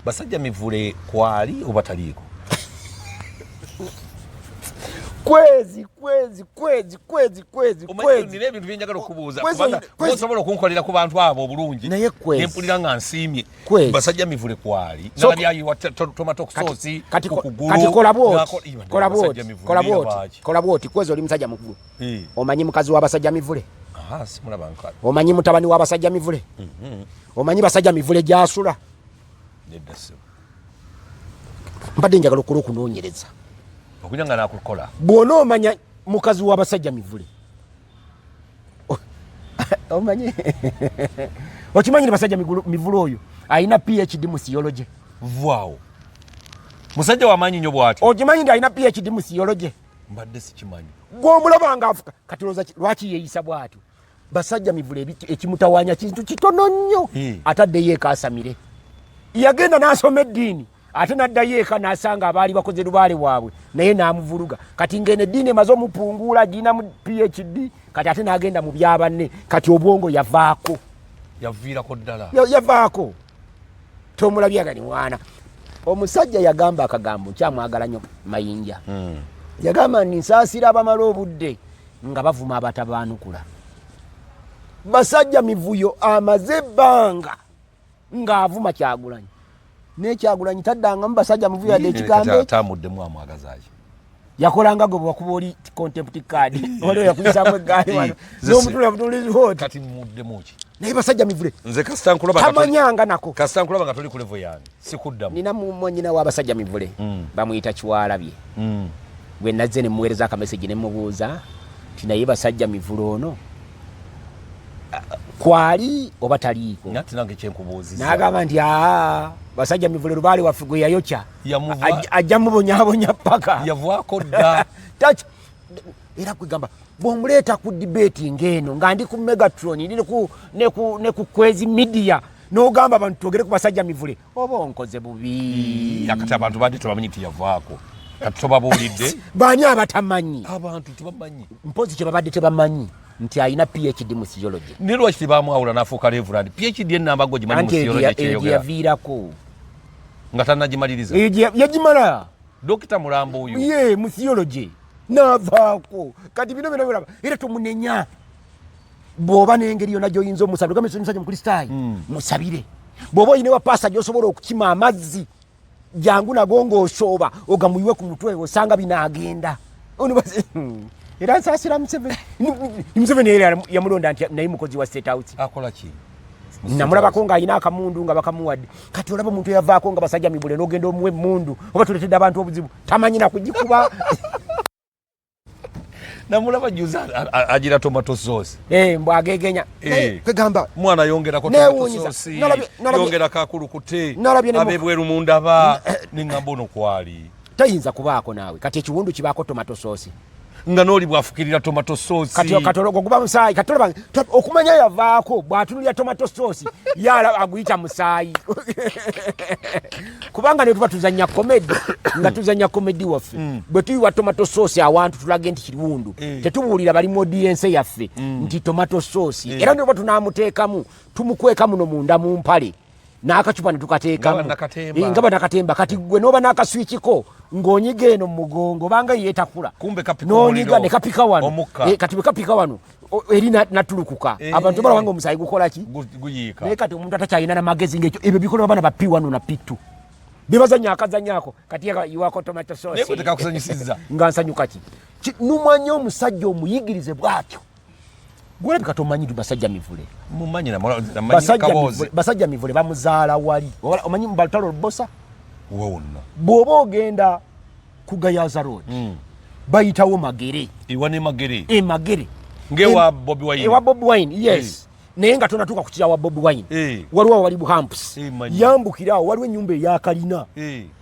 Basajja Mivule kwali oba taliiko? Kwezi, kwezi, kwezi, kwezi, kwezi, kwezi. Nina ebintu byenjagala okubuuza, kubanga osobola okunkolera ku bantu abo obulungi. Naye kwezi. Nempulira nga nsiimye. Basajja Mivule kwali. Nalabye ayiwa tomato sauce ku kugulu. Kati kola bwoti. Kola bwoti. Kola bwoti. Kola bwoti. Kwezi oli musajja mukulu. Omanyi mukazi wa Basajja Mivule? Aha, simulaba nkala. Omanyi mutabani wa Basajja Mivule? Omanyi Basajja Mivule gy'asula? Nedda ssebo. Mbadde njagala okukola okunoonyereza. Okunya nga nakukola. Bw'onoomanya mukazi wa Basajja Mivule. Omanyi? Okimanyi ni Basajja Mivule oyo alina PhD mu theology. Vaawo. Musajja wa maanyi nnyo bw'atyo. Okimanyi nti alina PhD mu theology? Mbadde sikimanyi. Gw'omulaba ng'afuka kati olowooza lwaki yeeyisa bw'atyo? Basajja Mivule ekimutawaanya kintu kitono nnyo. Ataddeyo eka asamire. Yagenda n'asoma eddiini ate n'addayo eka n'asanga abaali bakoze lubaale waabwe naye n'amuvuluga. Kati ng'eno eddiini emaze omupunguula agirina mu PhD, kati ate n'agenda mu bya banne, kati obwongo yavaako. Yaviirako ddala. Yavaako. Tomulabye nga ni mwana. Omusajja yagamba akagambo nkyamwagala nnyo Mayinja. Yagamba nti nsaasira abamala obudde nga bavuma abatabaanukula. Basajja Mivuyo amaze ebbanga ng'avuma Kyagulanyi. Naye Kyagulanyi taddangamu Basajja Mivuyo yadde ekigambo ekyo. Tamuddemu amwagazaaki. Yakolanga gwe bwakuba oli contempt card. Waliwo yakuyisaamu eggaali wano. N'omutula butulizi oti. Kati muddemu ki? Naye Basajja Mivule. Nze kasita nkulaba nga toli- Tamanyanga nako. Kasita nkulaba nga toli ku level yange. Sikuddamu. Nina mwannyina w'Abasajja Mivule. Bamuyita Kiwalabye. Gwe nazze ne mmuweereza akamesegi ne mmubuuza nti naye Basajja Mivule ono kwali oba taliiko? Nati nange kyenkubuuzizza. N'agamba nti aa, Basajja Mivule lubaale waffe gwe yayokya. Ajja mubonyaabonya paka. Yavaako dda. Touch. Era kwegamba bw'omuleeta ku debate ng'eno nga ndi ku Megatron, ndi ne ku Kwezi Media, n'ogamba abantu twogere ku Basajja Mivule, oba onkoze bubi. Kati abantu bandi tebamanyi nti yavaako. Kati tobabuulidde? Baani abatamanyi? Abantu tebamanyi. Mpozi kye babadde tebamanyi nti alina PhD mu theology. Naye lwaki tebamwawula n'afuuka Reverend? PhD ennamba gwe ogimanyi mu Anti theology kyeyogera. Yaviirako. Nga tannagimaliriza. Eyo yagimala. Dokita Mulambo oyo. Ye, mu theology. N'avaako. Kati bino byonna biraba. Era tomunenya. Bw'oba n'engeri yonna gy'oyinza omusabira, ogamba omusajja Mukristaayo, musabire. Bw'oba olina ewa paasa gy'osobola okukima amazzi, jangu nago ng'osooba, ogamuyiwe ku mutwe, osanga binaagenda. Ono era nsaasira Museveni. Museveni era yamulonda nti naye mukozi wa State House. Akola ki? Namulabako ng'alina akamundu nga bakamuwadde. Kati olaba omuntu eyavaako nga Basajja Mivule n'ogenda omuwa emmundu, oba tuleetedde abantu obuzibu, tamanyi na kugikuba. Namulaba juzi agira tomato sauce. Mbu agegenya. Kwegamba. Mwana yongerako tomato Neewuunyisa. sauce, yongerako akulukute. Nalabye ne mu- Ab'ebweru mundaba, ne ŋŋamba ono kwali. Tayinza kubaako naawe. Kati ekiwundu kibaako tomato sauce. Nga n'oli bw'afukirira tomato sauce. Kati katologo guba musaayi. Kati olaba, okumanya yavaako bw'atunulira tomato sauce, ye aguyita musaayi. Kubanga ne tuba tuzannya comedy, nga tuzannya comedy waffe. Bwe tuyiwa tomato sauce awantu tulage nti kiwundu. Tetubuulira bali mu audience yaffe nti tomato sauce. Era ne bwe tunaamuteekamu, tumukweka muno munda mu mpale. N'akacupa ne tukateekamu. Nga bannakatemba. Nga bannakatemba. Kati gwe n'oba n'akaswikiko ng'onyiga eno mu mugongo obanga yeetakula. Kumbe kapika N'onyiga omuliro. ne kapika wano. Omukka. Kati bwe kapika wano, eri natulukuka. Abantu balaba nga omusaayi gukola ki? Guyiika. Naye kati omuntu atakyalina na magezi ng'ekyo, ebyo bikolebwa abaana ba P1 na P2. Bibazannya akazannyo ako, kati ye yiwako tomato sauce. Naye gwe tekakusanyusizza. Nga nsanyuka ki? Numwa nnyo omusajja omuyigirize bw'atyo. Gwolabika tomanyi nti Basajja Mivule. Mumanyi na mula, na manyi kaboozi. Basajja Mivule bamuzaala wali. Wala, omanyi mu Balutalo Lubosa? Wonna. Bw'oba ogenda ku Gayaza Road, bayitawo Magere. Ewa ne Magere. Magere. Ng'ewa Bobi Wine. Ewa Bobi Wine, yes. Naye nga tonatuuka ku kyawa Bobi Wine. Waliwo awali bu humps. Manyi. Yambukira awo, waliwo ennyumba eya kalina.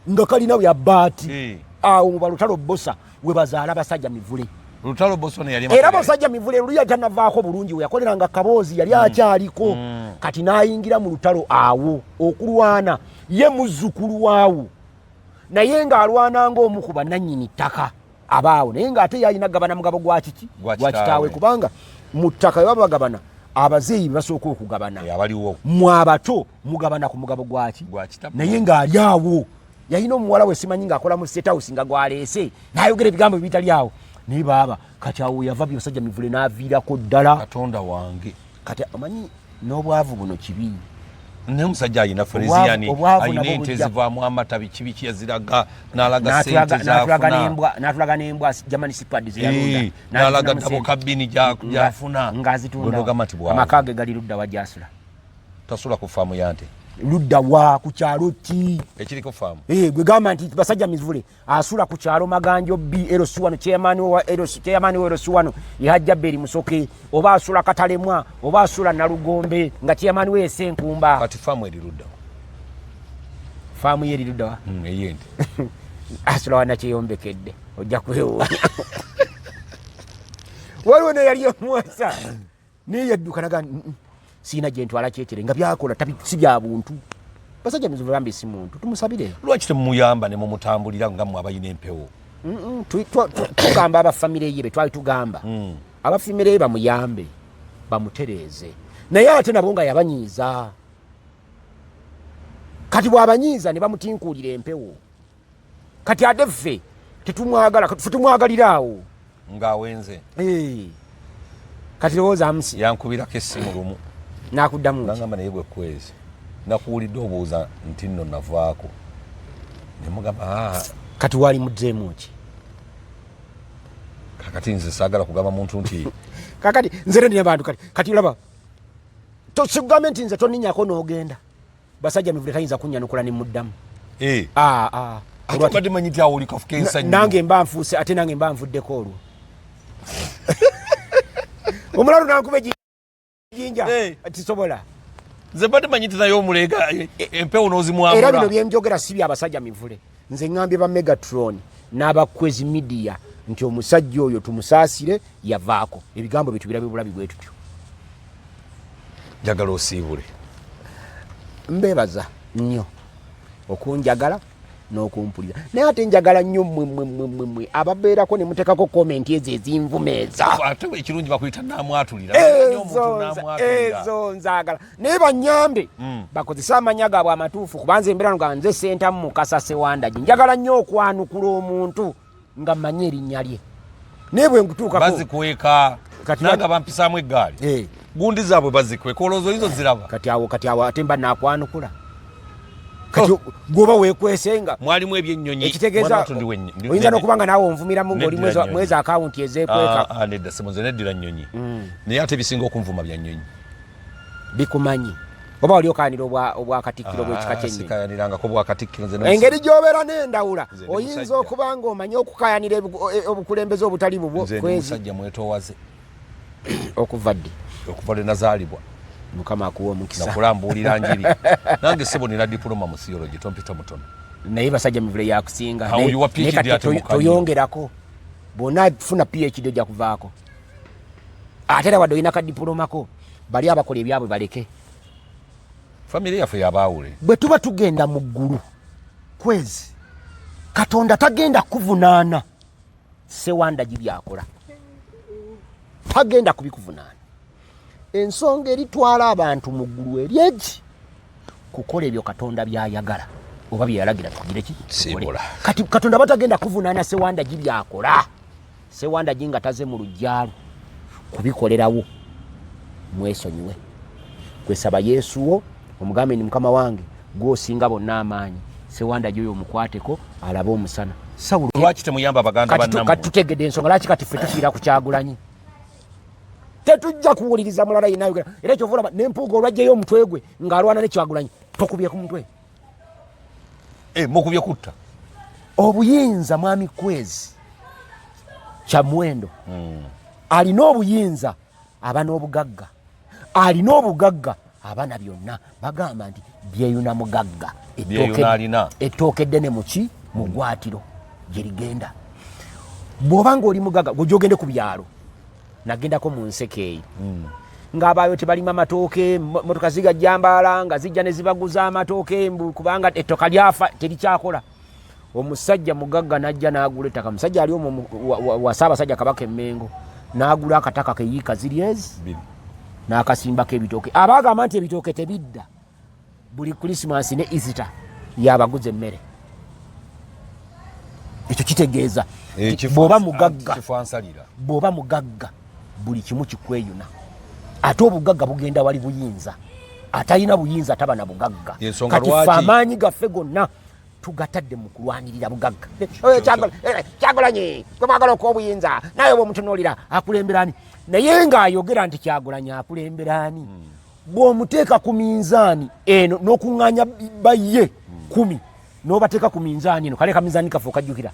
Nga kalina ya bbaati. Awo mu Balutalo Lubosa we bazaala Basajja Mivule. Lutalo Bosa ono yali Era Makerere. Basajja Mivule luli yatannavaako bulungi, we yakoleranga kaboozi yali akyaliko. Kati n'ayingira mu lutalo awo okulwana ye muzzukulu waawo, naye ng'alwana ng'omu ku bannannyini ttaka abaawo, naye ng'ate ye alina gabana mugabo gwa kiki? Gwa Gwa kitaawe. kitaawe. Kubanga mu ttaka bwe baba bagabana, Abazeeyi basooka okugabana. Abaliwo. Mwe abato mugabana ku mugabo gwaki? Naye ng'ali awo yalina omuwala we simanyi ng'akola mu State House nga gwaleese n'ayogera ebigambo ebitali awo. Naye baaba kati awo yava Basajja Mivule n'aviirako ddala. Katonda wange. Kati omanyi n'obwavu buno kibi. Naye omusajja alina Fresian, alina ente ezivaamu amata, biki biki, yaziraga n'alaga sente zafuna, n'atulaga n'embwa German Shepherd zeyalunda, n'alaga double cabin gyafuna. Ng'azitunda. Amaka ge gali ludda wa gyasula? Tasula ku faamu ya nte. Ludda wa ku kyalo ki? Ekiriko faamu. Gwe gamba nti Basajja Mivule asula ku kyalo Maganjo B LC wano, chairman wa LC, chairman wa LC wano ye Beri Musoke, oba asula Katalemwa, oba asula Nalugombe nga chairman we Senkumba. Kati faamu eri ludda? Faamu ye eri ludda wa? Ey'ente. Asula wanakyeyombekedde, ojja kwewuunya. Waliwo neyali omuwasa naye yadduka naga siina gye ntwala kyekyere nga byakola si bya buntu. Basajja Mivule bambi si muntu, tumusabire. Lwaki temumuyamba ne mumutambulira nga mmwe abalina empewo? Tugamba abafamire ye be twali tugamba abafamire ye bamuyambe bamutereeze, naye ate nabo nga yabanyiiza. Kati bw'abanyiiza ne bamutinkuulira empewo. Kati ate ffe tetumwagala, ffe tumwagalira awo. Ng'awenze. Kati lowooza amusi. Yankubirako essimu lumu. Nakuddamu? Nangamba, naye bwe kwezi nakuwulidde obuuza nti nno navaako, nemugamba, ah. Kati wali mudzeemu ki? Kakati nze saagala kugamba muntu nti Kakati nze ndina bantu. Kati laba, sikugambe nti nze toninyako n'ogenda. Basajja Mivule tayinza kunyanukula ne muddamu. Ah, ah. Ate manyi nti awo oli kafuka ensanyu. Nange mba nfuuse, ate nange mba nvuddeko olwo omulalu nankuba ejjinja, tisobola. Nze mbadde manyi nti naye omuleega empewo n'ozimwamula. Era bino byenjogera si byabasajja Mivule. Nze ŋŋambye ba Megatron n'abakwezi media nti omusajja oyo tumusaasire, yavaako. Ebigambo bye tubirabe bulabi bwe tutyo. Njagala osiibule. Mbeebaza nnyo okunjagala n'okumpulira, naye ate njagala nnyo mmwe mmwe mmwe mmwe mmwe ababeerako ne muteekako comment ezo ezinvumeeza. Ate ekirungi bakuyita namwatulira. Ezo nzaagala, naye banyambe bakozese amanya gaabwe amatuufu, kubanza embeera nga nze Sentamu Mukasa Sewandagi, njagala nnyo okwanukula omuntu nga mmanyi erinnya lye, naye bwe nkutuukako Bazikweka. Nanga bampisaamu eggaali, gundi zaabwe bazikweka, olowooza oyinza oziraba? Kati awo ate mba nakwanukula kati gwoba weekwesenga. Mwalimu ebyennyonyi. Ekitegeeza oyinza n'okuba nga naawe onvumiramu ng'oli mwezi akawunti ezeekweka. Ah, ah, nedda sebo, nze neddira nnyonyi, naye ate ebisinga okunvuma bya nnyonyi. Bikumanyi oba wali okayanira obwakatikkiro bw'ekika ky'ennyonyi? Sikayanirangako bwakatikkiro. Engeri gy'obeera n'endawula, oyinza okuba ng'omanyi okukayanira obukulembeze obutali bubwo. Musajja mwetowaze. Okuva ddi? Okuva lwe nazaalibwa. Mukama akuwa omukisa. Nakulambuulira njiri nange sebo, nina diploma mu theology, tompita mutono. Naye Basajja Mivule yakusinga, toyongerako. Bwona funa PhD ojja kuvaako, ate era wadde olina kadipulomako, bali abakola ebyabwe baleke. Famire yaffe yabaawule. Bwe tuba tugenda mu ggulu kwezi, Katonda tagenda kuvunaana Sewandagi byakola, tagenda kubikuvunaana. Ensonga eritwala abantu mu ggulu eri egi kukola ebyo Katonda byayagala oba byeyalagira tukugire ki. Kati Katonda batagenda kuvunaana Sewandagi byakola, Sewandagi nga taze mu lujjaalu kubikolerawo. Mwesonyiwe, kwesaba Yesu wo omugambe ni Mukama wange, gwosinga bonna amaanyi, Sewandagi oyo omukwateko alabe omusana. Sawulo, lwaki temuyamba baganda bannammwe? Kati tutegedde ensonga lwaki kati ffe tufiira ku Kyagulanyi. Tetujja kuwuliriza mulala yenna ayogera. Era kyova olaba nempuuga olwajjayo omutwe gwe ng'alwana ne Kyagulanyi, tokubye ku mutwe. Mukubye kutta. Obuyinza, mwami Kwezi, kya muwendo. Alina obuyinza aba n'obugagga, alina obugagga aba na byonna. Bagamba nti byeyuna mugagga, ettooke eddene muki mugwatiro gye ligenda. Bw'oba ng'oli mugagga, gwe ogende ku byalo. Nagendako mu nseke eyo ng'abaayo tebalima matooke, motoka zigajjambaala nga zijja ne zibaguza amatooke mbu kubanga ettooka lyafa terikyakola. Omusajja mugagga najja n'agula ettaka, musajja ali omwo wa Ssaabasajja Kabaka Emmengo, n'agula akataka keyiika ziri ezi. Biri. N'akasimbako ebitooke. Abaagamba nti ebitooke tebidda, buli Krisimansi ne Easter yabaguza emmere. Ekyo kitegeeza bw'oba mugagga, bw'oba mugagga buli kimu kikweyuna. Ate obugagga bugenda wali buyinza, atalina buyinza taba na bugagga. Kati ffe amaanyi gaffe gonna tugatadde mu kulwanirira bugagga. Kyagulanyi gwe mwagala okuwa obuyinza, naye bwomutunuulira akulemberani? Naye ng'ayogera nti Kyagulanyi akulemberani, bw'omuteeka ku minzaani eno n'okuŋŋaanya baye 10 n'obateeka ku minzaani eno, kale kaminzaani kaffe okajjukira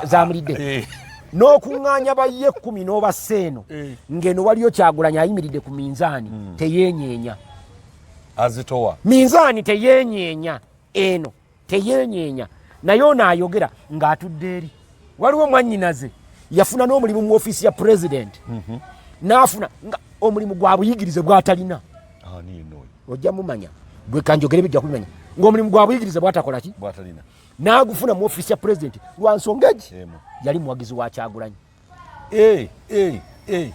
zamulidde, n'okuŋŋaanya baye 10 n'obassa eno, ng'eno waliyo Kyagulanyi ayimiridde ku minzaani, teyeenyeenya. Azitowa. Minzaani teyeenyeenya, eno teyeenyeenya, naye ono ayogera ng'atudde eri. Waliwo mwannyinaze yafuna n'omulimu mu ofiisi ya pulezidenti, n'afuna nga omulimu gwa buyigirize bw'atalina. Ojja mumanya gwe, kanjogere bijja kubimanya, ng'omulimu gwa buyigirize bw'atakola ki, n'agufuna mu ofiisi ya pulezidenti lwa nsonga egi, yali muwagizi wa Kyagulanyi.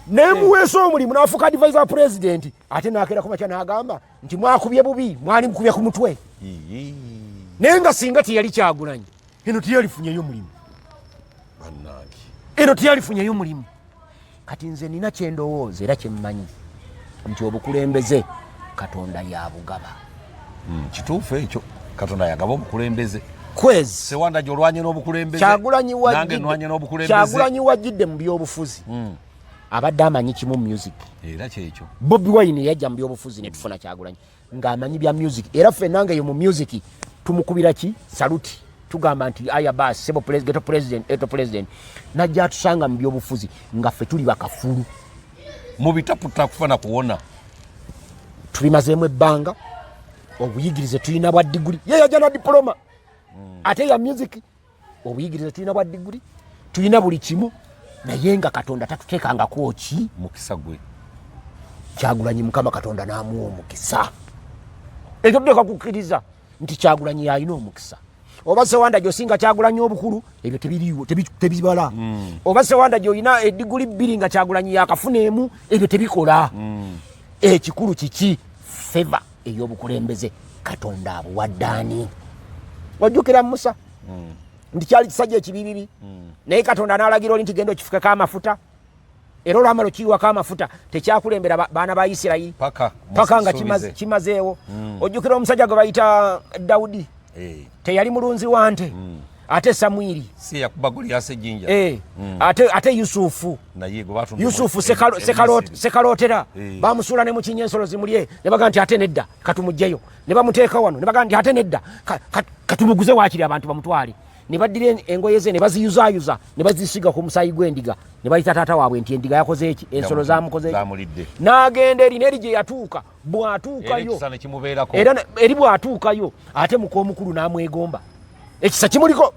Nemuweesa omulimu n'afuuka advisor wa pulezidenti, ate n'akeera ku makya n'agamba nti mwakubye bubi, mwali mukubye ku mutwe. Naye nga singa teyali Kyagulanyi, eno teyalifunyeyo mulimu, eno teyalifunyeyo mulimu. Kati nze nina kyendowooza era kyemmanyi nti obukulembeze Katonda yabugaba. Kituufu ekyo, Katonda yagaba obukulembeze. Kwezi Sewanda gyolwanye n'obukulembeze. Kyagulanyi wajjidde mu byobufuzi, abadde amanyi kimu, music. Era kyekyo. Bobi Wine yajja mu byobufuzi netufuna Kyagulanyi ng'amanyi bya music, era ffenna nga eyo mu music tumukubira ki salute, tugamba nti aya bas sebo ghetto president, ghetto president. Najja atusanga mu byobufuzi nga ffe tuli bakafulu. Mu bitaputa kufa na kuwona. Tubimazeemu ebbanga, obuyigirize tulina bwa diguli, ye yajja na diploma ate ya music. Obuyigirize tulina bwa diguli, tulina buli kimu, naye nga Katonda tatuteekangako ki? Mukisa gwe. Kyagulanyi Mukama Katonda n'amuwa omukisa. Ekyo tuteeka kukkiriza nti Kyagulanyi yalina omukisa. Oba Sewanda gyosinga Kyagulanyi obukulu, ebyo tebiriiwo, tebibala. Oba Sewanda gyolina ediguli 2 nga Kyagulanyi yakafuna emu, ebyo tebikola. Ekikulu kiki? Favor ey'obukulembeze Katonda abuwadde ani? Wajjukira Musa nti kyali kisajja ekibibibi, naye Katonda n'alagira oli nti genda okifukeko amafuta, era olwamala okiyiwako amafuta tekyakulembera baana ba Isirayiri paka nga kimazeewo. Ojjukira omusajja gwe bayita Dawudi, teyali mulunzi wa nte? Ate Samwiri, ate Yusufu, Yusufu sekalootera, bamusuula ne mukinya ensolo zimulye, ne baga nti ate nedda, katumugjeyo, ne bamuteeka wano, ne baga nti ate nedda, katumuguze waakiri abantu bamutwale, ne baddira engoye ze ne baziyuzaayuza ne bazisiga ku musaayi gw'endiga, ne bayita taata waabwe nti endiga yakoze eki, ensolo zamukoze eki. N'agenda eri n'eri gye yatuuka, bw'atuukayo era eri bw'atuukayo ate muka omukulu n'amwegomba, ekisa kimuliko,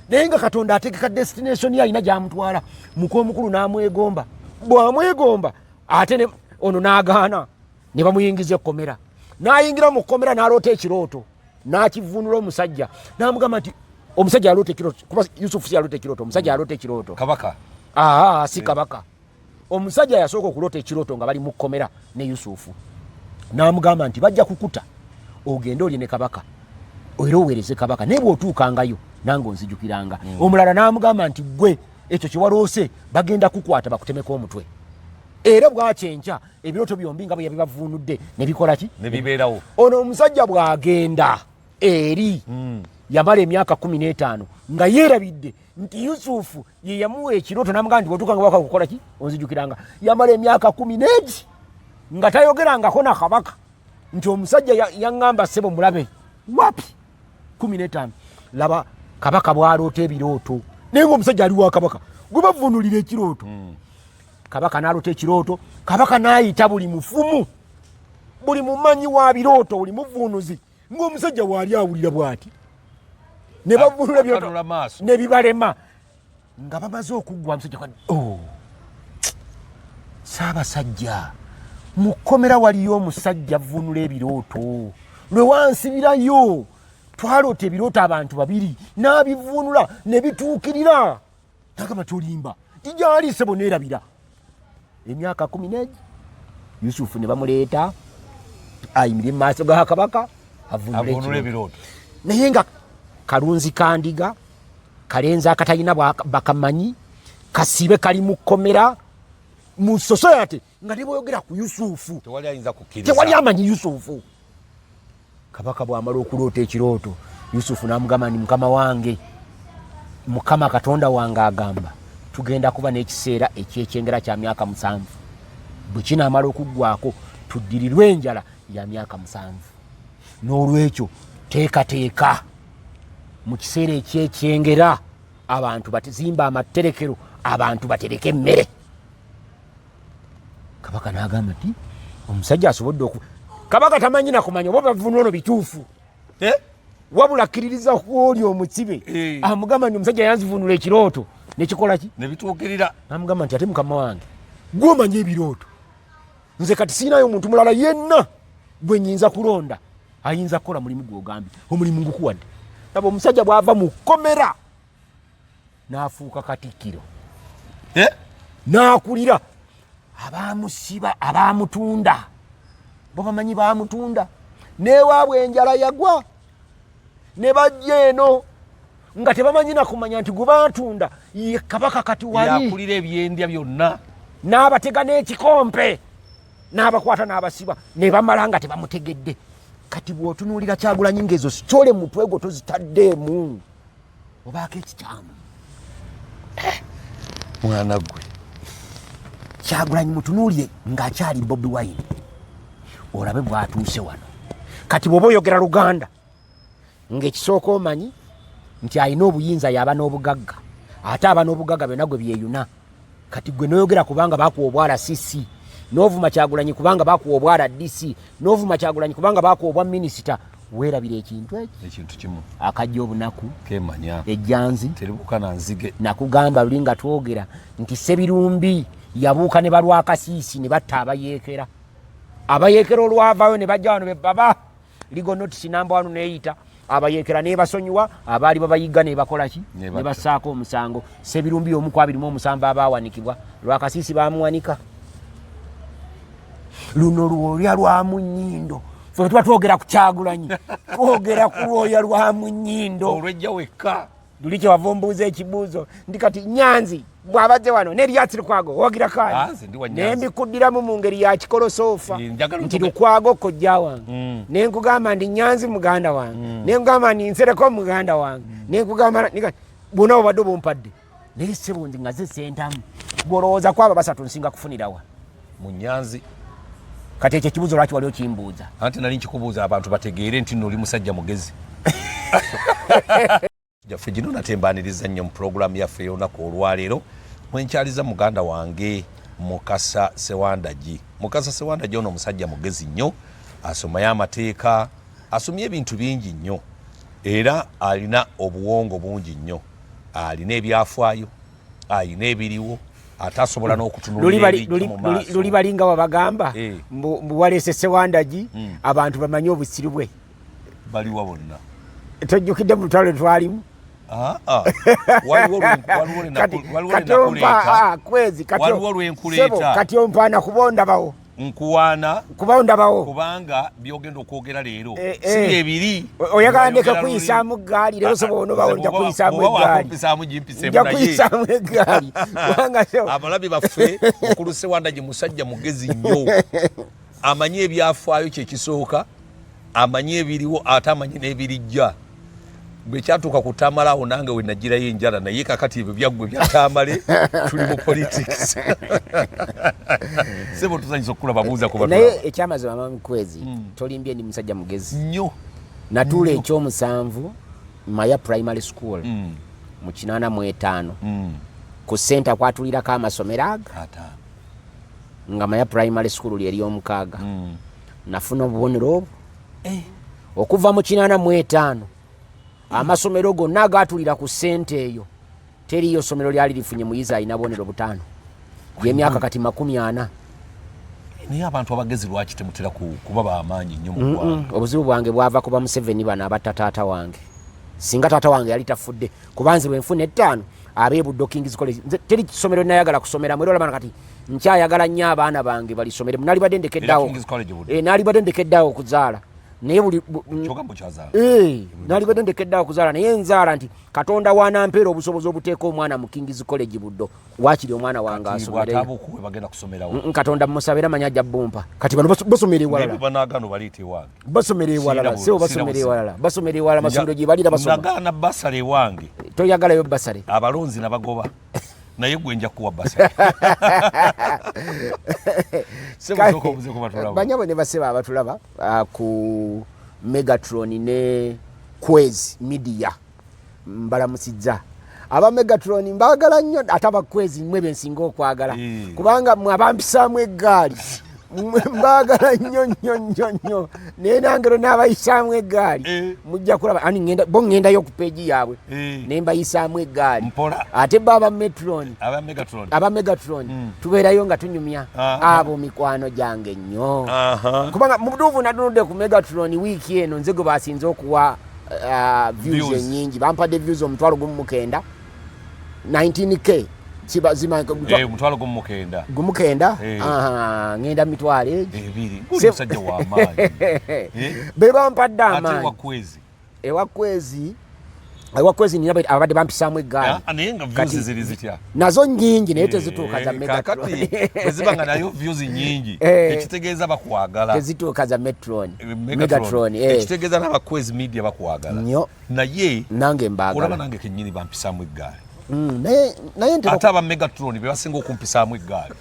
naye nga Katonda ategeka destination ye, alina gy'amutwala. Muka omukulu n'amwegomba, bw'amwegomba ate ono n'agaana, ne bamuyingiza ekkomera. N'ayingira mu kkomera n'aloota ekirooto, n'akivunula omusajja n'amugamba nti omusajja yaloota ekirooto, kuba Yusufu si yaloota ekirooto, omusajja yaloota ekirooto. Kabaka. Aa, si kabaka, omusajja yasooka okuloota ekirooto nga bali mu kkomera ne Yusufu, n'amugamba nti bajja kukuta ogende olye ne kabaka era oweereze kabaka, naye bw'otuukangayo nange onzijukiranga. Omulala n'amugamba nti gwe ekyo kyewaloose bagenda kukwata bakutemeko omutwe. Era bwakyenkya ebirooto byombi nga bwe yabibavuunudde ne bikola ki? Ne bibeerawo. Ono omusajja bw'agenda eri, yamala emyaka 15 nga yeerabidde nti Yusufu ye yamuwa ekirooto n'amugamba nti bw'otuukanga waka kukola ki onzijukiranga. Yamala emyaka kumi n'egi nga tayogerangako na kabaka nti omusajja yaŋŋamba ssebo mulabe wapi. 15, laba kabaka bw'aloota ebirooto, naye nga omusajja ali wa kabaka gwe bavuunulira ekirooto. Kabaka n'aloota ekirooto, kabaka n'ayita buli mufumu, buli mumanyi wa birooto, buli muvuunuzi, ng'omusajja waali awulira bw'ati, ne bavuunula ebirooto ne bibalema. Nga bamaze okuggwa, musajja, oh, Ssaabasajja, mu kkomera waliyo omusajja avvuunula ebirooto, lwe wansibirayo twaloota ebirooto abantu babiri n'abivuunula ne bituukirira. Nagamba tolimba, tigyali sebo, neerabira emyaka 10 n'egi. Yusufu ne bamuleeta ayimirire mu maaso ga kabaka avunule ebirooto. Naye nga kalunzi kandiga kalenzi akatalina bakamanyi kasibe kali mu kkomera mu society nga teboyogera ku Yusufu, tewali amanyi Yusufu. Kabaka bw'amala okuloota ekirooto, Yusufu n'amugamba nti mukama wange, Mukama Katonda wange agamba tugenda kuba n'ekiseera eky'ekyengera kya myaka 7, bwe kinaamala okuggwako tuddirirwe enjala ya myaka 7. N'olwekyo teekateeka mu kiseera eky'ekyengera abantu batizimba amaterekero, abantu batereke emmere. Kabaka n'agamba nti omusajja asobodde oku kabaka tamanyi na kumanya oba bavunula ono bituufu. Wabula akkiririza kwoli omusibe. Amugamba nti omusajja yanzivunula ekirooto nekikola ki nebituukirira. Amugamba nti ate mukama wange gwe omanyi ebirooto, nze kati siinayo omuntu mulala yenna gwe nyinza kulonda ayinza kukola mulimu gwogambye, omulimu ngukuwadde. Laba omusajja bw'ava mu kkomera n'afuuka katikkiro, n'akulira abamusiba abamutunda, bo bamanyi bamutunda, n'ewaabwe enjala yagwa ne bajja eno nga tebamanyi na kumanya nti gwe batunda ye kabaka kati wali yakulira ebyendya byonna, n'abatega n'ekikompe n'abakwata n'abasiba ne bamala nga tebamutegedde. Kati bw'otunuulira Kyagulanyi ng'ezo sitole mutwe gwo tozitaddeemu, obaako ekikyamu. Mwana gwe Kyagulanyi mutunuulire ng'akyali Bobi Wine, olabe bw'atuuse wano. Kati bw'oba oyogera Luganda ng'ekisooka omanyi nti alina obuyinza yaba n'obugagga, ate aba n'obugagga byonna gwe byeyuna. Kati gwe n'oyogera kubanga bakuwa obwala CC, n'ovuma Kyagulanyi kubanga bakuwa obwala DC, n'ovuma Kyagulanyi kubanga bakuwa obwa minisita, weerabira ekintu ekyo. Ekintu kimu akajja obunaku kemanya ejjanzi teribuuka na nzige. Nakugamba luli nga twogera nti Sebirumbi yabuuka ne balwakasiisi ne batta abayeekera. Abayeekera olwavaayo ne bajja wano be baba legal notice namba wano neeyita abayeekera nebasonyiwa abaali babayigga nebakola ki Ne batta. Ne bassaako omusango. Sebirumbi omu ku 27 abaawanikibwa, Lwakasiisi baamuwanika. Luno lwoya lwa mu nnyindo. Ffe tuba twogera ku Kyagulanyi, twogera ku lwoya lwa mu nnyindo olwejja wekka. Luli kyewava ombuuza ekibuuzo ndi kati Nyanzi bw'abadde wano n'Erias Lukwago owagira kaani? Nze ndi wa Nyanzi. Ne mbikuddiramu mu ngeri ya kikolosoofa Njagala nti Lukwago kojja wange, ne nkugamba ndi Nyanzi muganda wange, ne nkugamba ndi Nsereko muganda wange, ne nkugamba bwonna bubadde bumpadde, naye ssebo nze nga ze sentamu. Gw'olowooza kwabo basatu nsinga kufunirawa? Mu Nyanzi. Kati ekyo ekibuuzo lwaki wali okimbuuza? Anti nali nkikubuuza abantu bategeere nti nno oli musajja mugezi. Jaffe gino nate mbaniriza nnyo mu pulogulaamu yaffe ey'olunaku olwaleero, mwenkyaliza muganda wange Mukasa Sewandagi. Mukasa Sewandagi ono omusajja mugezi nnyo, asomayo amateeka, asomye ebintu bingi nnyo, era alina obuwongo bungi nnyo, alina ebyafaayo, alina ebiriwo, ate asobola n'okutunuulira ebijja mu maaso. Luli balinga wabagamba mbu waleese Sewandagi, abantu bamanye obusiru bwe. Baliwa bonna? Tojjukidde mu lutalo lwe twalimu? Waliwo lwe Kwezi Waliwo lwenkuleeta. Kati ompaana kuba ondabawo. Nkuwaana Kuba ondabawo. Kubanga byogenda okwogera leero si ebiri. Oyagala ndeke kuyisaamu ggaali leero? Soba onobawo, nja kuyisaamu eggaali. Kumpisaamu gimpiseemu. Nja Naye kuyisaamu eggaali kubanga abalabi baffe, mukulu Sewandagi musajja mugezi nnyo, amanyi ebyafaayo kyekisooka, amanyi ebiriwo, ate amanyi n'ebirijja. Bwe kyatuuka ku Tamale awo nange we nagirayo enjala, naye kakati ebyo byaggwe bya Tamale, tuli mu politics. Sebo, tusanyusa okukulaba, buuza ku Naye batulaba. Ekyamazima mami Kwezi, tolimbye, ndi musajja mugezi. Nnyo. Natuula ekyomusanvu Maya Primary School mu 85 ku senta kwatulirako amasomero aga 50. Nga Maya Primary School lyeryomukaaga. Nafuna obubonero obwo okuva mu 85. Amasomero gonna agatulira ku sente eyo, teriyo ssomero lyali lifunye muyizi alina bubonero 5 gyemyaka kati 40. Naye abantu abagezi lwaki temutera kuba bamaanyi nnyo mu ggwanga? Obuzibu bwange bwava kuba Museveni bano abatta taata wange. Singa taata wange yali tafudde, kuba nze bwe nfuna 5 Ab'e Kings College, nze teri kisomero nayagala kusomeramu, era olaba kati nkyayagala nnyo abaana bange balisomere. Nalibadde ndekeddeawo. Kings College Buddo. Eh, nalibadde ndekeddeawo okuzaala, naye buli Kyogamba okyazaala? Eh, nalibadde ndekeddeawo okuzaala, naye nzaala nti Katonda wanampeera obusobozi obuteeka omwana mu Kings College Buddo, waakiri omwana wange asomereyo. Bw'ataabukuwe bagenda kusomerawo. Katonda musaba era manya ajja bumpa. Kati bano basomera Naye ewalala. bwe banaagaana obaleeta ewange. Basomera ewalala. Sirina Sebo, basomera buzibu. ewalala, basomera ewalala, masomero gye balira basoma. Nagaana basale ewange. Toyagalayo basale? Abalonzi nabagoba, naye gwe nja kuwa basale. Sebo, obuze ku batulaba. Banyabo ne basebo abatulaba ku Megatron ne Quez Media, mbalamusizza. Aba Megatron mbaagala nnyo, ate aba Quez mmwe bensinga okwagala. Kubanga mmwe abampisaamu eggaali. Mmwe mbaagala nnyo nnyo nnyo nnyo, naye nange lwe naabayisaamu eggaali mujja kulaba. Ani ngenda bo ŋŋendayo ku peegi yaabwe ne mbayisaamu eggaali. Mpola. Ate bo aba Metron, Aba Megatron, aba Megatron tubeerayo nga tunyumya. Abo mikwano gyange nnyo. Kubanga mu butuufu natunudde ku Megatron wiiki eno, nze gwe basinze okuwa views Views. ennyingi. Bampadde views 1,019, 19K. 19,000. 19. Eh. Aha, ngenda mitwalo egi 20. Guli musajja w'amaanyi. Eh? Be bampadde Ate amaanyi. Wakwezi? Ewakwezi, ewakwezi nina abadde bampisaamu eggaali. Ah, naye nga views ziri zitya? Nazo nnyingi, naye tezituuka za Eh, Megatron. Kakati bwe ziba nga nayo views nyingi, ekitegeeza bakwagala. Tezituuka za Metron. Eh, Megatron, eh. Ekitegeeza n'abakwezi media bakwagala. Nnyo. Naye nange olaba mbaagala. Nange kennyini bampisaamu eggaali. Naye ntera Ate aba Megatron be basinga okumpisaamu eggaali,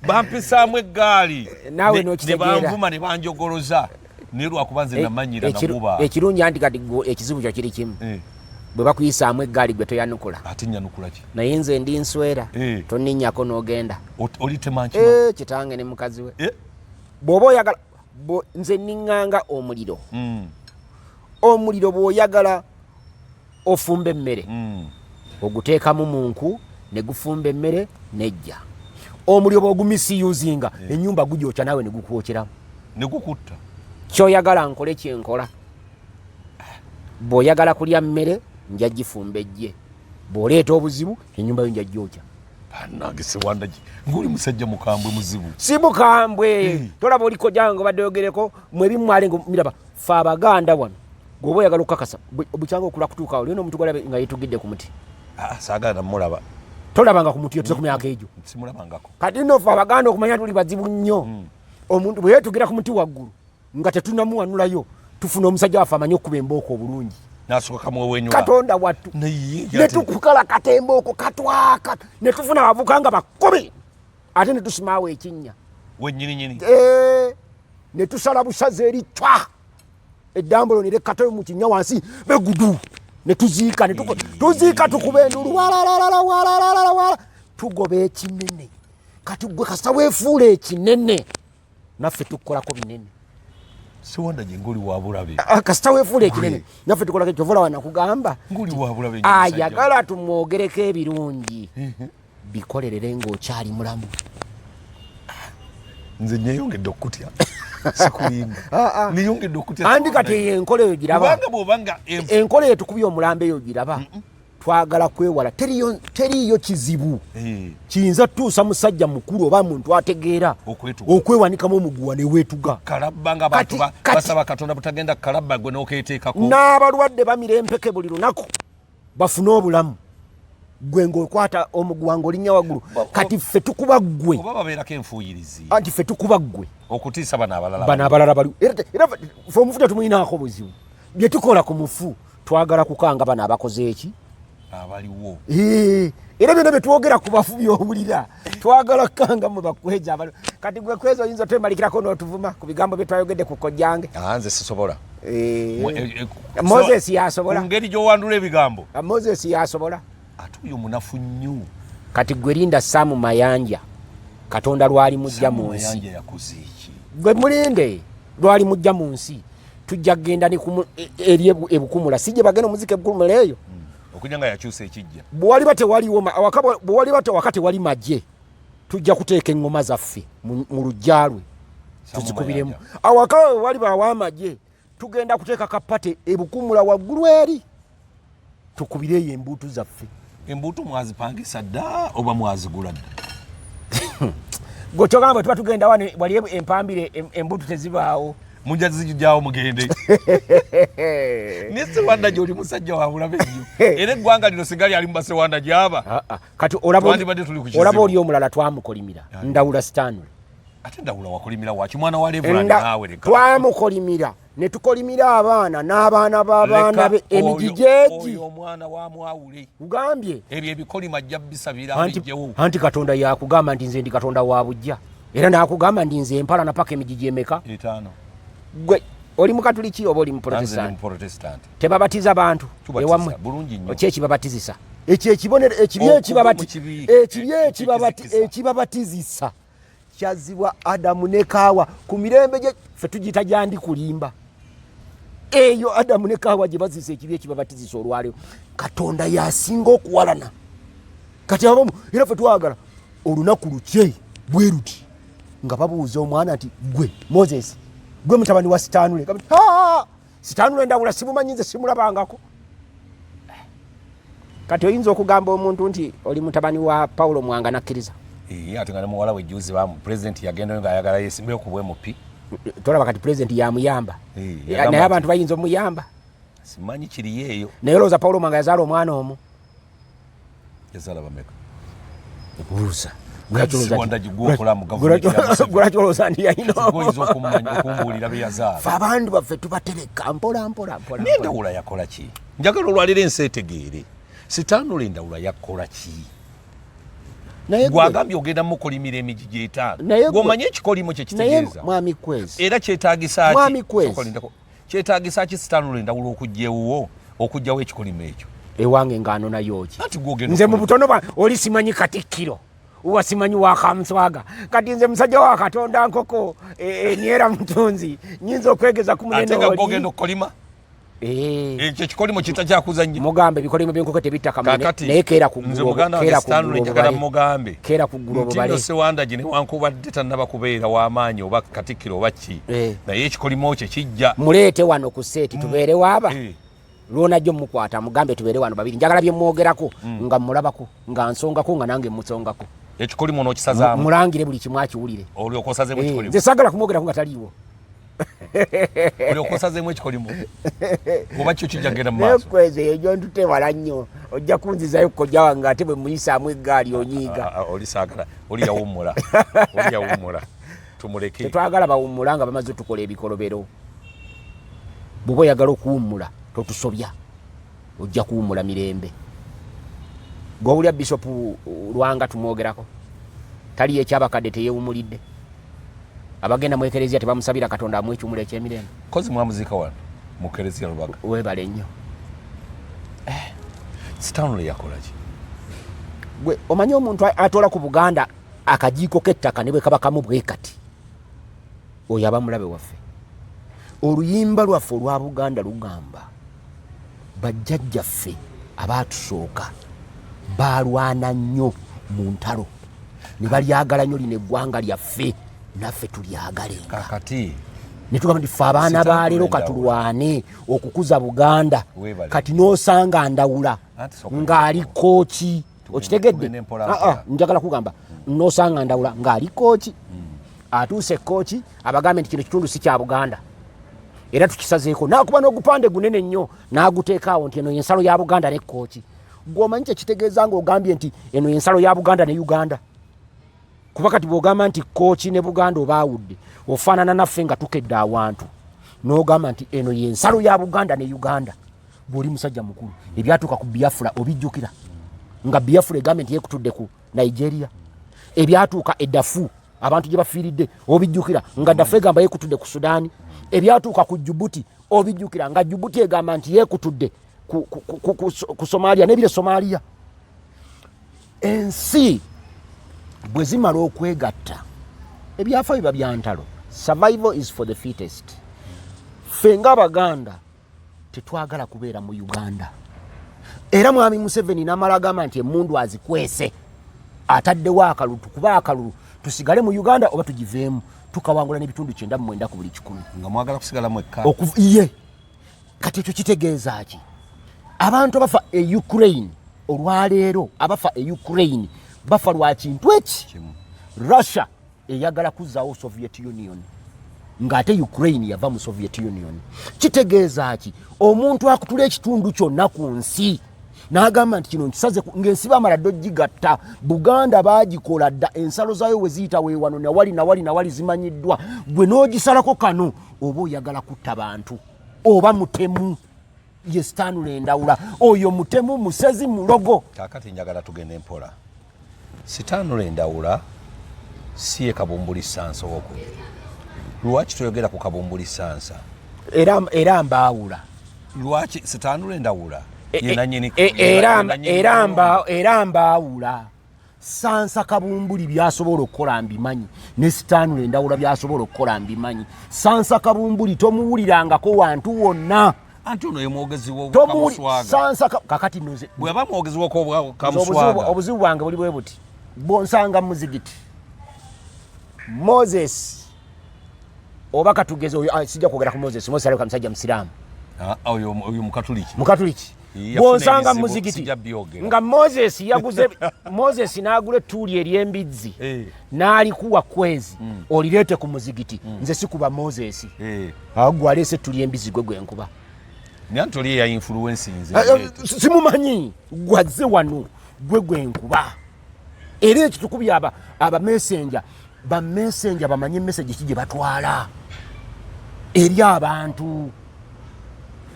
bampisaamu eggaali. Naawe Ne n'okitegeera. banvuma ne banjogoloza, naye lwakuba nze namanyira namuba. Ekirungi anti kati gwe ekizibu kyo kiri kimu. Bwe bakuyisaamu eggaali gwe toyanukula. Ate nyanukula ki? Naye nze ndi nswera. Toninnyako n'ogenda. Olitema nkima. Eh, kitange ne mukazi we. Bw'oba oyagala nze niŋŋanga omuliro. Omuliro bw'oyagala ofumba emmere, oguteekamu mu nku ne gufumba emmere nejja. Omuliro bw'ogumisiyuzinga, ennyumba gugyokya naawe ne gukwokeramu. Ne gukutta. Kyoyagala nkole kyenkola. Bw'oyagala kulya mmere, nja gifumba ejje. Bw'oleeta obuzibu, ennyumba yo nja gyokya. Bannange, Sewandagi, ng'oli musajja mukambwe muzibu. Si mukambwe. Tolaba oliko jange obadde oyogereko mwebimwale nga miraba. Fe Abaganda wano, gweoba oyagala okukakasa bukyanga okula kutuukawo lyo n'omuntu gwalabe nga yetugidde ku muti. Ah, saagala namulaba. Tolabanga ku muti otuze ku myaka egyo? Simulabangako. Kati nno fe Abaganda okumanya tuli bazibu nnyo, omuntu bwe yeetugira ku muti waggulu nga tetunamuwanulayo, tufuna omusajja waffe amanyi okukuba embooko obulungi. Nasooka kamwewenyula. Katonda wattu. Naye ne tukukala katembooko katwaka, ne tufuna abavuka nga 10, ate ne tusimaawo ekinnya. Wennyininyini. Eh, ne tusala busazi eri twa eddambulo ne lekkatayo mu kinnya wansi begudu, ne tuziika, ne tuziika, tukuba endulu walalalala walalalala wala, tugoba ekinene. Kati gwe kasita weefuula ekinene, naffe tukukolako binene. Sewandagi, ng'oli wa bulabe. Ah, kasita weefuula ekinene, naffe tukolako. Kyova olaba nakugamba, Ng'oli wa bulabe nnyo, musajja. Ayagala tumwogereko ebirungi, bikolerere ng'okyali mulamu. Nze nyeyongedde okutya, sikulimba, neyongedde okutya. Andi kati eyo enkola eyo giraba. Kubanga bw'obanga Enkola eyo tukubye omulambo eyo giraba. Twagala kwewala, teriyo kizibu kiyinza tutuusa musajja mukulu oba muntu ategeera Okwetuga. okwewanikamu omuguwa neweetuga. Kalabba nga abantu basaba Katonda butagenda kalabba, gwe n'okeeteekako. N'abalwadde bamira empeke buli lunaku bafune obulamu, gwe ng'okwata omuguwa ng'olinnya waggulu. Kati ffe tukuba ggwe. Oba babeerako enfuuyirizi. Anti ffe tukuba ggwe. Okutiisa bano abalala. Bano abalala bali era ffe omufu tetumuyinaako buzibu. Bye tukola ku mufu twagala kukanga bano abakoze eki? Abaliwo. Ee, era byonna bye twogera ku bafu byowulira twagala kukanga mu bakweza abali. Kati gwe Kweza oyinza otwemalikirako n'otuvuma ku bigambo bye twayogedde ku kojjange. Ah, nze sisobola. Moses yasobola. Ku ngeri gy'owandula ebigambo. Ah, Moses yasobola. Ate oyo munafu nnyo. Kati gwe linda Saamu Mayanja, Katonda lwali mujja mu nsi. Mayanja yakoze eki? Gwe mulinde lwali mujja mu nsi, tujja kugenda ne eri ebukumula, si gye bagenda omuzika ebukumula eyo. Okujja nga yakyusa ekijja. Bwe waliba tewaliwo awaka bwe waliba tewaka tewali magye, tujja kuteeka eŋŋoma zaffe mu luggya lwe. Samu tuzikubiremu. Mayanja. Awaka we waliba aw'amagye, tugenda kuteeka kapate ebukumula waggulu eri. Tukubire eyo embuutu zaffe. Embuutu mwazipangisa dda oba mwazigula dda? Gwe kyogamba bwe tuba tugenda wano wali empambire embuutu tezibaawo. Mujja zijjawo mugende. Naye Sewanda gy'oli musajja wa bulabe nnyo. Era eggwanga lino singa lyali mu Basewanda gy'aba. Ah, ah. Kati olaba oli omulala twamukolimira Ndawula Stanley. Ate Ndawula wakolimira waki mwana wa Reverend naawe leka. Twamukolimira ne tukolimira abaana n'abaana b'abaana be emigigi egi. Omwana wa mwawule. Ugambye. Ebyo ebikolima ajja bisabira abijjewo. Anti Katonda yakugamba nti nze ndi Katonda wa bujja. Era n'akugamba nti nze empala napaka emigigi emeka? 5. Gwe oli Mukatuliki oba oli Muprotestant? Tebabatiza bantu ewammwe? Ki ekibabatizisa? Ekyo ekibonero ekibi ekibabatizisa kyazibwa Adamu ne Kaawa ku mirembe gye ffe tugiyita gyandi kulimba. Eyo Adamu ne Kaawa gye bazisa ekibi ekibabatizisa olwaleero. Katonda yasinga okuwalana. Kati abamu era ffe twagala olunaku lukye bwe luti nga babuuza omwana nti gwe Moses gwe mutabani wa Stanley. Stanley Ndawula simumanyi nze simulabangako. Kati oyinza okugamba omuntu nti oli mutabani wa Paulo Mwanga nakkiriza? Ate nga ne muwala we juzi bamu president yagendayo ng'ayagala yesimbeyo ku bw'MP. Tolaba kati president yamuyamba. Naye abantu bayinza omuyamba. Simanyi kiriyo eyo. Naye olowooza Paulo Mwanga yazaala omwana omu? Yazaala bameka? Buuza. Gulaki olowooza nti yalina oyinza okumbuulira bye yazaala? Ffe abantu baffe tubatereka mpola mpola mpola. Naye Ndawula yakola ki? Njagala olwaliro ensi etegeere. Stanley Ndawula yakola ki? Gwagambye ogenda mukolimira emigigi 5. Gw'omanyi ekikolimo kye kitegeeza? Mwami Kwezi. Era kyetaagisa ki? Mwami Kwezi. Kyetaagisa ki Stanley Ndawula okujja ewuwo okujjawo ekikolimo ekyo? Ewange ng'anonayo ki? Nze mu butono oli simanyi Katikkiro. Uwa simanyi wa Kamuswaga. Kati nze musajja wa Katonda nkoko niera mutunzi. Nyinza okwegeza ku munene oli. Ate nga gw'ogenda okukolima? Ekyo ekikolimo kitakyakuza nnyo. Mugambe ebikolimo by'enkoko tebitta kamunene, naye keera ku Nze muganda wange Stanley njagala mugambe. Keera ku ggulu obubale. Nti Sewanda gye newankubadde tannaba kubeera w'amaanyi oba Katikkiro oba ki. Naye ekikolimo kye kijja. Muleete wano ku seeti tubeere waaba. Lw'onajja omukwata mugambe tubeere wano babiri. Njagala bye mwogerako nga mmulabako, nga nsongako, nga nange mmusongako. Ekikolimo n'okisazaamu. Mulangire buli kimu akiwulire. Olyoka osazeemu ekikolimo. Nze saagala kumwogerako nga taliiwo. Olyoka osazeemu ekikolimo. Oba kyo kijja kugenda mu maaso. Nekweze eyo gy'ontute wala nnyo. Ojja kunzizayo kojja wange ate bwe muyisaamu eggaali onyiiga. Oli saagala, oli yawummula. Oli yawummula. Tumuleke. Tetwagala bawummula nga bamaze tukola ebikolobero. Bw'oba oyagala okuwummula totusobya. Ojja kuwummula mirembe. Gw'owulira Bishop Lwanga tumwogerako. Taliyo ekyabakadde teyewummulidde. Abagenda mu ekereziya tebamusabira Katonda amuwe ekiwummulo eky'emirembe. Kozi mwamuziika wano mu kereziya Lubaga. Weebale nnyo. Stanley yakola ki? Gwe omanyi omuntu atoola ku Buganda akajiiko k'ettaka ne bwe kaba kamu bwe kati. Oyo aba mulabe waffe. Oluyimba lwaffe olwa Buganda lugamba bajjajjaffe abaatusooka baalwana nnyo mu ntalo ne balyagala nnyo lino eggwanga lyaffe naffe tulyagalenga. Kakati ne tugamba nti ffe abaana ba leero katulwane okukuza Buganda. Kati n'osanga Ndawula ng'ali kooki. Okitegedde? Njagala kugamba n'osanga Ndawula ng'ali kooki. Atuuse kooki abagambe nti kino kitundu si kya Buganda era tukisazeeko, n'akuba n'ogupande gunene nnyo n'aguteeka awo nti eno y'ensalo ya Buganda ne kooki. Gwe omanyi kye kitegeeza ng'ogambye nti eno y'ensalo ya Buganda ne Uganda? Kuba kati bw'ogamba nti kooki ne Buganda obaawudde, ofaanana naffe nga tukedde awantu n'ogamba nti eno y'ensalo ya Buganda ne Uganda. Bw'oli musajja mukulu, ebyatuuka ku Biafra obijjukira nga Biafra egambye nti yeekutudde ku Nigeria. Ebyatuuka e Darfur abantu gye bafiiridde obijjukira nga Darfur egamba yeekutudde ku Sudan. Ebyatuuka ku Djibouti obijjukira nga Djibouti egamba nti yeekutudde ku Somalia n'ebire Somalia. Ensi bwe zimala okwegatta ebyafa biba bya ntalo. Survival is for the fittest. Ffe ng'Abaganda tetwagala kubeera mu Uganda. Era Mwami Museveni n'amala agamba nti emmundu azikwese, ataddewo akalulu, tukuba akalulu tusigale mu Uganda oba tugiveemu, tukawangula n'ebitundu 99 ku buli 100. Nga mwagala kusigala mwekka? Ye. Kati ekyo kitegeeza ki? Abantu abafa e Ukraine olwaleero, abafa e Ukraine bafa lwa kintu eki. Russia eyagala kuzaawo Soviet Union, ng'ate Ukraine yava mu Soviet Union. Kitegeeza ki? Omuntu akutula ekitundu kyonna ku nsi n'agamba nti kino nkisaze, ng'ensi bamala dda ogigatta. Buganda baagikola dda, ensalo zaayo we ziyita weewano, nawali nawali nawali zimanyiddwa. Gwe n'ogisalako kano, oba oyagala kutta bantu oba mutemu. Ye Stanley Ndawula oyo mutemu, musezi, mulogo. Kakati njagala tugende mpola. Stanley Ndawula si ye Kabumbuli Sansa owokubiri. Lwaki toyogera ku Kabumbuli Sansa? Era mbaawula. Lwaki Stanley Ndawula Era mbaawula. Sansa Kabumbuli byasobola okukola mbimanyi, ne Stanley Ndawula byasobola okukola mbimanyi. Sansa Kabumbuli tomuwulirangako wantu wonna. Anti ono ye mwogezi w'Okamuswaga. Sansa kakati nze Bw'aba mwogezi w'Okamuswaga, obuzibu bwange buli bwe buti: bwonsanga muzigiti, Moses, oba katugeze oyo, ah, sijja kwogera ku Moses. Moses alabika musajja musiraamu. Ah, oyo mukatuliki. Mukatuliki. Bwonsanga muzigiti nga Moses yaguze, Moses n'agula ettuuli ery'embizzi n'alikuwa kwezi, olireete ku muzigiti, nze sikuba Moses. Awo gwe aleese ettu ly'embizzi, gwe gwenkuba. Naye nti oli eya influence nze. Simumanyi, gwazze wano, gwe gwenkuba. Era ekitukubye abamesenja, bamesenja bamanye message ki gye batwala eri abantu.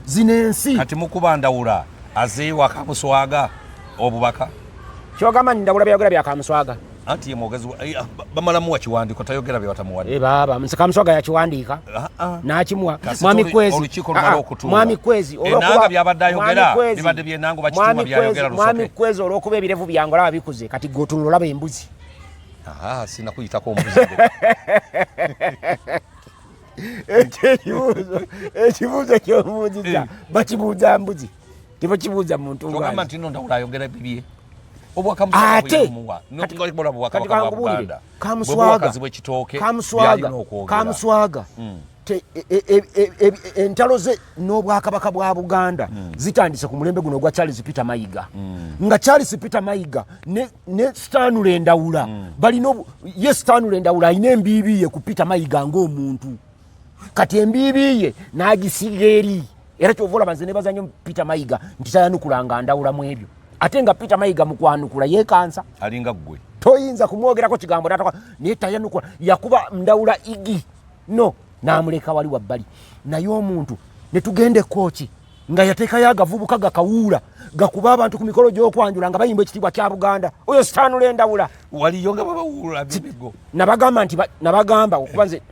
Zino ensi Kati mukuba Ndawula azeewa Kamuswaga obubaka. Kyogamba nti Ndawula byayogera bya Kamuswaga? Anti ye mwogezi bamalamuwa kiwandiiko, tayogera bye batamuwadde. Eh, baaba nse Kamuswaga yakiwandiika n'akimuwa mwami Kwezi. Olukiiko lumala okutuula. Mwami Kwezi, Enanga byabadde ayogera bibadde byenango bakituuma byayogera. Mwami Lusoke. Kwezi, olw'okuba ebirevu byange olaba bikuze, kati gwe otunula olaba embuzi. Aha, sinakuyitako ombuzi. Ekyo ekibuuzo kyobuuziza bakibuuza mbuzi, tebakibuuza muntu. Kyogamba nti no Ndawula ayogera bibye. Ate Obwakabaka bwa kankubuulire, Buganda Kamuswaga, bwebwakazi bw'ekitooke Kamuswaga, byalina okwogera. Kamuswaga entalo ze n'obwakabaka bwa Buganda zitandise ku mulembe guno ogwa Charles Peter Mayiga, nga Charles Peter Mayiga ne Stanley Ndawula balina ye Stanley Ndawula alina embiibi ye ku Peter Mayiga ng'omuntu. Kati embiibi ye n'agisiga eri, era kyova olaba nze nebaza nnyo Peter Mayiga nti tayanukulanga Ndawula mu ebyo, ate nga Peter Mayiga mu kwanukula yeekansa. Alinga ggwe. Toyinza kumwogerako kigambo nataka, naye tayanukula. Yakuba Ndawula igi no n'amuleka wali wabbali. Naye omuntu ne tugenda ekooki nga yateekayo agavubuka gakawuula gakuba abantu ku mikolo gy'okwanjula nga bayimba ekitiibwa kya Buganda. Oyo Stanley Ndawula. Waliyo nga babawuula bibigo? Nabagamba nti nabagamba okuba nze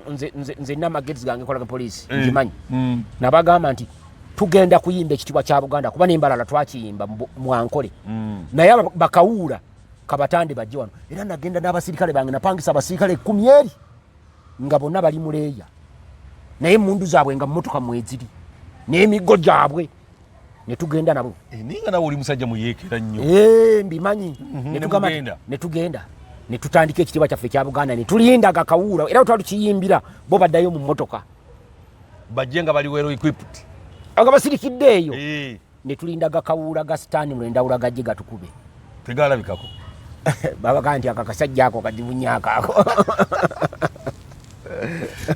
nina amagezi gange kola poliisi, ngimanyi. Nabagamba nti tugenda kuyimba ekitiibwa kya Buganda kuba n'embalala twakiyimba mwankole, naye bakawuula kabatande bajje wano. Era nagenda n'abasirikale bange, napangisa abasirikale 10 eri nga bonna bali muleeya, naye emundu zaabwe nga mumotoka mweziri n'emiggo gyabwe, ne tugenda nabo. Eh, naye nga nawe oli musajja muyeekera nnyo. Eh, mbimanyi. Ne Ne tugamba mugenda. Ne tugenda ne tutandika ekitiibwa kyaffe ekya Buganda, ne tulinda gakawuula, era bwe twali tukiyimbira bo baddayo mu mmotoka. Bajje nga bali well equipped. Nga basirikidde eyo. Ne tulinda gakawuula ga Stanley Ndawula gajje gatukube. Tegalabikako. Babaga nti akakasajja ako kazibu nnyo akaako.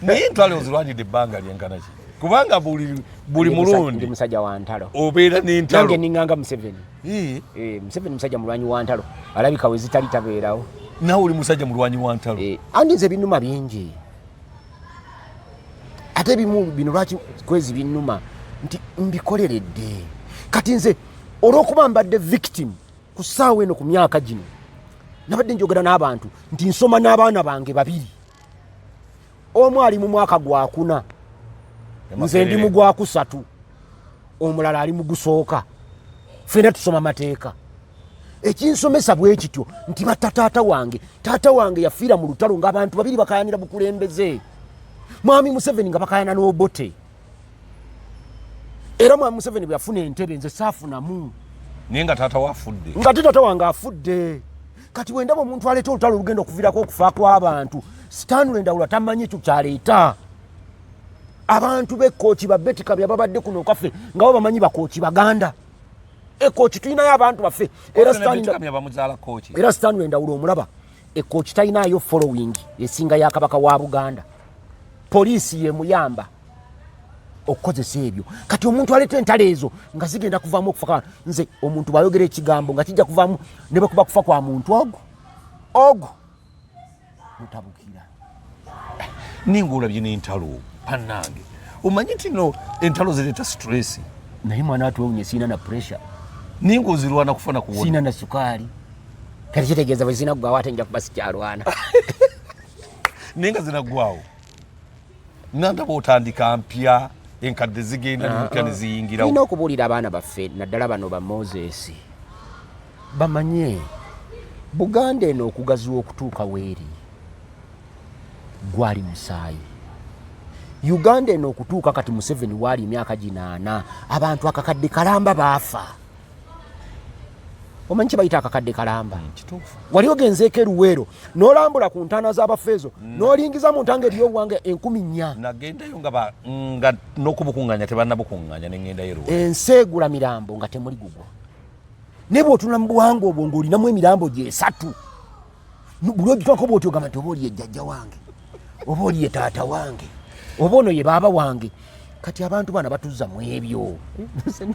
Naye entwale ozirwanidde ebbanga lyenkana ki? Kubanga buli Ndi mulundi musajja wa ntalo. obeera n'entalo. Nange ninganga Museveni. Eh, Museveni musajja mulwanyi wa ntalo, alabika we zitali tabeerawo. Nawe oli musajja mulwanyi wa ntalo. Eh, andi nze binuma bingi, ate ebimu bino lwaki kwezi binuma nti mbikoleredde. Kati nze olw'okuba mbadde victim ku ssaawa eno ku myaka gino, nabadde njogera n'abantu nti nsoma n'abaana bange babiri, omu ali mu mwaka gwakuna, nze ndi mu gwakusatu, omulala ali mu gusooka, ffena tusoma mateeka. Ekinsomesa bwe kityo nti batta taata wange. Taata wange yafiira mu lutalo ng'abantu babiri bakayanira bukulembeze, mwami Museveni nga bakayana n'Obote. Era mwami Museveni bwe yafuna entebe, nze saafunamu. Naye nga taata wafudde. Nga te taata wange afudde. Kati bwe ndaba omuntu aleeta olutalo olugenda okuviirako okufa kw'abantu, Stanley Ndawula tamanyi ekyo kyaleeta. Abantu b'ekooki ba Beti Kamya babadde kuno okaffe nga bo bamanyi bakooki baganda. Ekooki tulinayo abantu baffe, era Stanley Ndawula omulaba ekooki talinayo following esinga ya Kabaka wa Buganda. Poliisi yemuyamba okukozesa ebyo. Kati omuntu aleeta entalo ezo nga zigenda kuvaamu okufa, nze omuntu bwayogera ekigambo nga kijja kuvaamu ne bwekuba kufa kwa muntu, ogwo ogwo mutabukira. Ninga olabye n'entalo, bannange, omanyi nti no entalo zireeta stress. Naye mwana atwewunye, siina na pressure. Ninga ozirwana kufa nakuwona. Siina na sukaali. Kati kitegeeza bwe zinaggwawo ate nja kuba sikyalwana. Naye nga zinaggwawo, nga ndaba otandika mpya, enkadde zigenda nempya ne ziyingirawo. Tulina okubuulira abaana baffe, naddala bano ba Moses, bamanye Buganda eno okugaziwa okutuuka weeri gwali musaayi. Uganda eno okutuuka kati Museveni waali emyaka 80, abantu akakadde kalamba baafa. Omanyi kyebayita akakadde kalamba? Kituufu. Wali ogenzeeko eruweero n'olambula ku ntaana z'abafeezo, n'olingiza mu ntanga eryobuwanga 4000? Nagendayo nga n'okubukuŋŋanya tebannabukuŋŋanya, ne ŋŋendayo eruweero. Ensi egula mirambo nga temuli gugwo, naye bw'otunula mu buwanga obwo ng'olinamu emirambo gyesatu, buli ogitwako bwoti ogamba nti oba oli ye jjajja wange, oba oli ye taata wange, oba ono ye baaba wange. Kati abantu bana batuzza mu ebyo.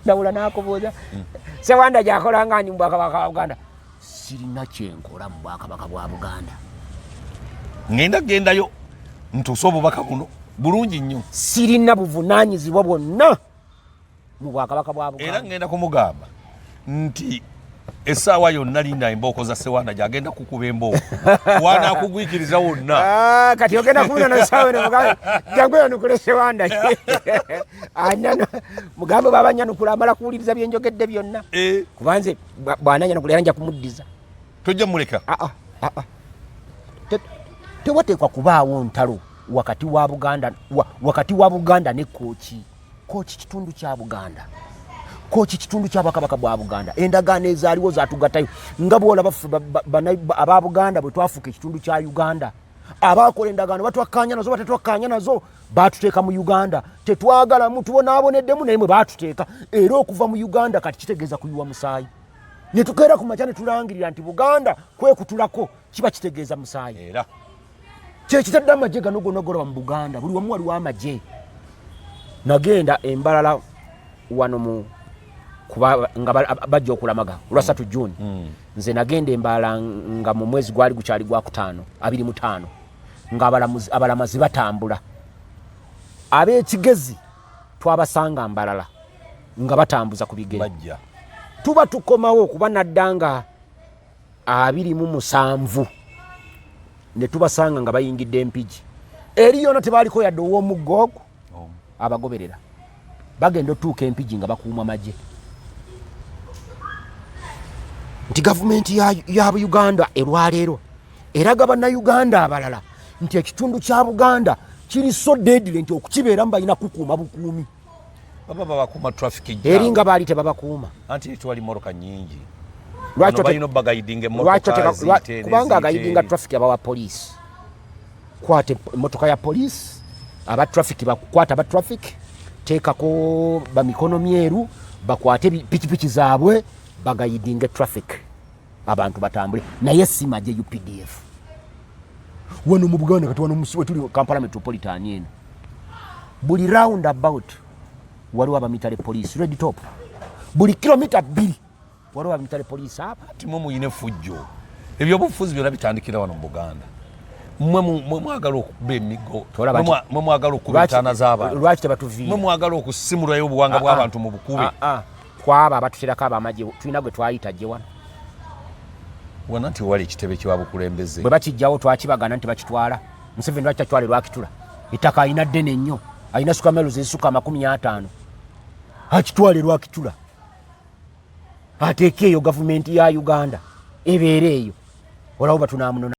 Ndawula nakubuuza, Sewanda gyakola nga ndi mu bwakabaka bwa Buganda? Sirina kyenkola mu bwakabaka bwa Buganda. Ŋŋenda gendayo ntuuse obubaka buno bulungi nnyo. Sirina buvunaanyizibwa bwonna mu bwakabaka bwa Era Buganda. Ŋŋenda kumugamba nti essaawa yonna linda embooko za Sewanda, gyagenda kukuba embooko wanaakugwikiriza wonna. Ah, kati ogenda kubuna nasawe mugambe jangu yanukule Sewanda. Anyana mugambe baba nyanukula amala kuwuliriza byenjogedde byonna. Kuba nze bw'ananyanukula era nja kumuddiza. Tojja muleka. Ah, ah, ah, ah. Tewateekwa kubaawo ntalo wakati wa Buganda, wakati wa Buganda ne Kooki. Kooki kitundu kya Buganda, Kooki kitundu kya bwakabaka bwa Buganda. Endagaano ezaaliwo zatugattayo, nga bwolaba ffe aba Buganda bwe twafuuka ekitundu kya Uganda. Abakola endagaano batwakkaanya nazo, batetwakkaanya nazo, batuteeka mu Uganda. Tetwagalamu, tubonaaboneddemu, naye mwe batuteeka. Era okuva mu Uganda kati kitegeeza kuyiwa musaayi. Ne tukeera ku makya ne tulangirira nti Buganda kwekutulako, kiba kitegeeza musaayi. Era Kyekitadde amagye gano gonna golaba mu Buganda, buli wamu waliwo amagye. Nagenda embalala wano mu kuba nga bajja okulamaga olwa 3 Juni. Nze nagenda embalala nga mu mwezi gwali gukyali gwakutaano 25, nga abalamazi batambula. Ab'ekigezi twabasanga mbalala nga batambuza ku bigere. Bajja. Tuba tukomawo kuba nadda nga 27, ne tubasanga nga bayingidde Empigi eri yona, tebaliko yadde ow'omuggo ogwo abagoberera. Bagenda otuuka Empigi nga bakuuma magye, nti gavumenti ya Uganda erwaleero eraga Bannayuganda abalala nti ekitundu kya Buganda kiri so deadly nti okukibeeramu balina kukuuma bukuumi. Baba babakuuma traffic jam. Eri nga baali tebabakuuma. Anti twali mmotoka nyingi. Lwaki Bano balina obagayidinga lwaki emmotoka ziyite kubanga agayidinga neziyite. Traffic abawa poliisi, kwata emmotoka ya poliisi, aba traffic bakukwata, aba traffic teekako bamikono myeru bakwate pikipiki zaabwe bagayidinge traffic, abantu batambule, naye si magye UPDF. Wano mu Buganda kati wano wetuli Kampala Metropolitan eno, buli round about waliwo abamilitary police, red top, buli kilomita 2 waliwo abamilitary police aba. Ati mwe muyina effujjo, ebyobufuzi byonna bitandikira wano mu Buganda. Mwe mwagala okukuba emiggo, Tolaba mwe mwagala okukuba entaana z'abantu, Lwaki tebatuviira? Mwe mwagala okusimulayo obuwanga bw'abantu mu bukube. Ah, ah. Kwabo abatuterako abamagye, tulina gwe twayita gye wano. Wana nti wali ekitebe kyabukulembeze. Bwe bakijjawo twakibagana nti bakitwala. Museveni lwaki tatwale Lwakitula? Ettaka alina ddene nnyo, alina square miles ezisuka 50, akitwale Lwakitula, ateeke eyo gavumenti ya Uganda ebeere eyo, olabo batunamunona.